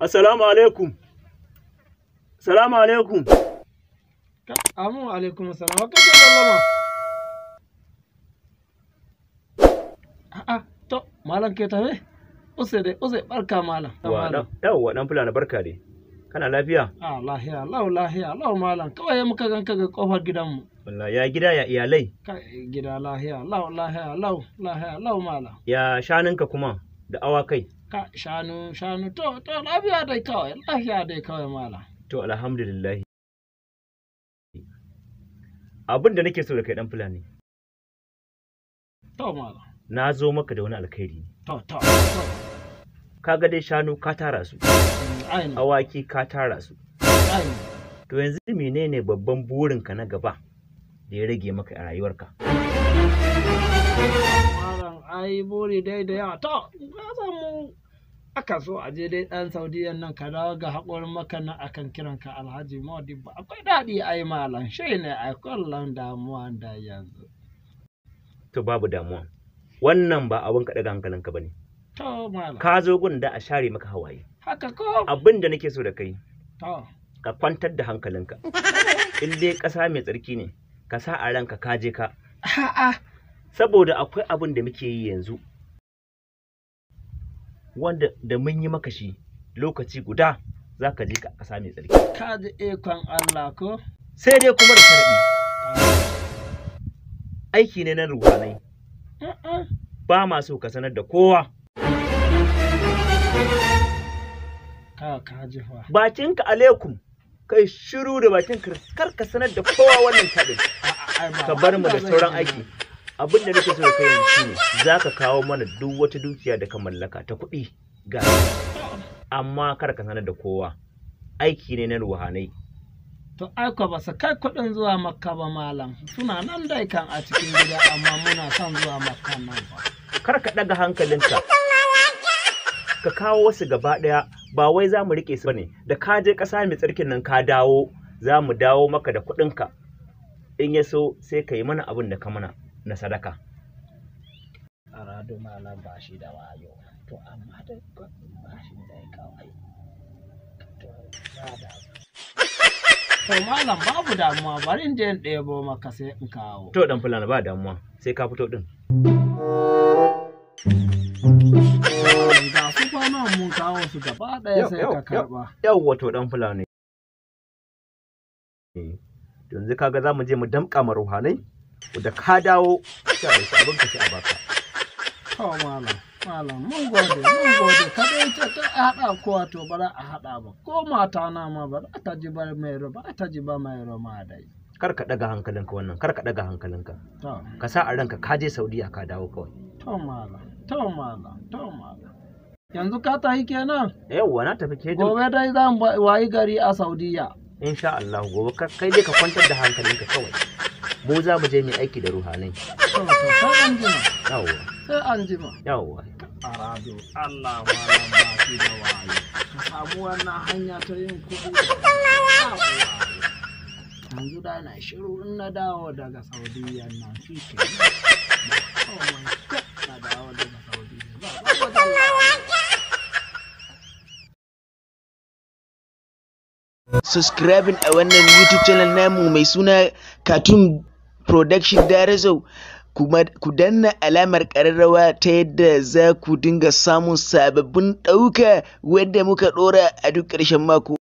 Assalamu alaikum. Assalamu alaikum. Amu alaikum salam. Wa kake sallama? A'a, to malam ke tafe? Use dai, use barka malam. Yawwa dan fulani barka dai. Kana lafiya? Ah, lahiya, lau lahiya, lau malam. Kawai muka ganka ga kofar gidanmu. Wallahi ya gida ya iyalai. Kai gida lahiya, lau lahiya, lau lahiya, lau malam. Ya shanunka kuma da awakai. Ka shanu shanu to lafiya dai kawai, lafiya dai kawai malam. To alhamdulillah. Abin da nake so da kai dan fulani. To malam. Na zo maka da wani alkhairi. To. Ka ga dai shanu ka tara su. Awaki ka tara su. To yanzu menene babban burinka na gaba da ya rage maka a rayuwarka? Malam ai buri dai da yawa. To na samu aka so a je dai ɗan Saudiyan nan ka dawo ga haƙorin maka nan akan kiran ka Alhaji Modibo. Akwai daɗi ai malam, shi ne ai kullum damuwa da yanzu. To babu damuwa. Wannan ba abin ka ɗaga hankalinka ba ne. To malam. Ka zo gun da a share maka hawaye. Haka ko? Abin da nake so da kai. To. Ka kwantar da hankalinka. In dai ƙasa mai tsarki ne, ka sa a ranka ka je ka. A'a. Saboda akwai abin da muke yi yanzu. Wanda da mun yi maka shi lokaci guda za ka je ka ƙasa mai tsarki. Ka ji ikon Allah ko? Sai dai kuma da sharaɗi. Aiki ne na ruhanai. Ba ma so ka sanar da kowa. Ka ji fa. Bakinka alaikum. Kai shiru da bakinka kar ka sanar da kowa wannan taɗin. Ka bar mu da sauran aiki. Abin da nake so da kai yanzu shine za ka kawo mana duk wata dukiya da ka mallaka ta kuɗi ga amma kar ka sanar da kowa. Aiki ne na ruhanai. To ai ko ba su kai kuɗin zuwa Makka ba malam. Suna nan dai kan a cikin gida amma muna son zuwa Makka nan ba. Kar ka ɗaga hankalinka. Ka kawo wasu gaba ɗaya ba wai za mu riƙe su bane. Da ka je ƙasa mai tsarkin nan ka dawo za mu dawo maka da kuɗinka. In ya so sai ka yi mana abin da ka mana na sadaka. Aradu malam ba shi da wayo. To amma dai ba shi dai kawai. To ba da. To malam babu damuwa bari in je in ɗebo maka sai in kawo. To dan fulani ba damuwa sai ka fito ɗin. Ga su kwana mun kawo su gaba ɗaya sai ka karɓa. Yawwa to dan fulani. Yanzu kaga za mu je mu damƙa ma ruhanai da ka dawo sai a ɗauki abin ka sai a baka. To malam, malam mun gode ka dai ce ta haɗa kowa to ba za a haɗa ba ko mata na ma ba za ta ji ba mai ba ta ji ba mai ma dai. Kar ka ɗaga hankalinka wannan, kar ka ɗaga hankalinka. To. Ka sa a ranka ka je Saudiya ka dawo kawai. To malam, to malam, to malam. Yanzu ka tafi kenan? Yawwa na tafi ke. Gobe dai zan wayi gari a Saudiya. Insha Allah gobe kai dai ka kwantar da hankalinka kawai. Mu za mu je mu aiki da ruhanai. To sai an jima. Yawwa. Sai an jima. Yawwa. Arado Allah malam ba shi da wayo. Ka samu wannan hanya ta yin kuɗi. Yanzu da na shiru in na dawo daga Saudiya nan shi ke. Na dawo daga Saudiya. Subscribing a wannan YouTube channel namu mai suna Cartoon Production Darazo, kuma ku danna alamar ƙararrawa ta yadda za ku dinga samun sababbin ɗauka wadda muka ɗora a duk ƙarshen mako.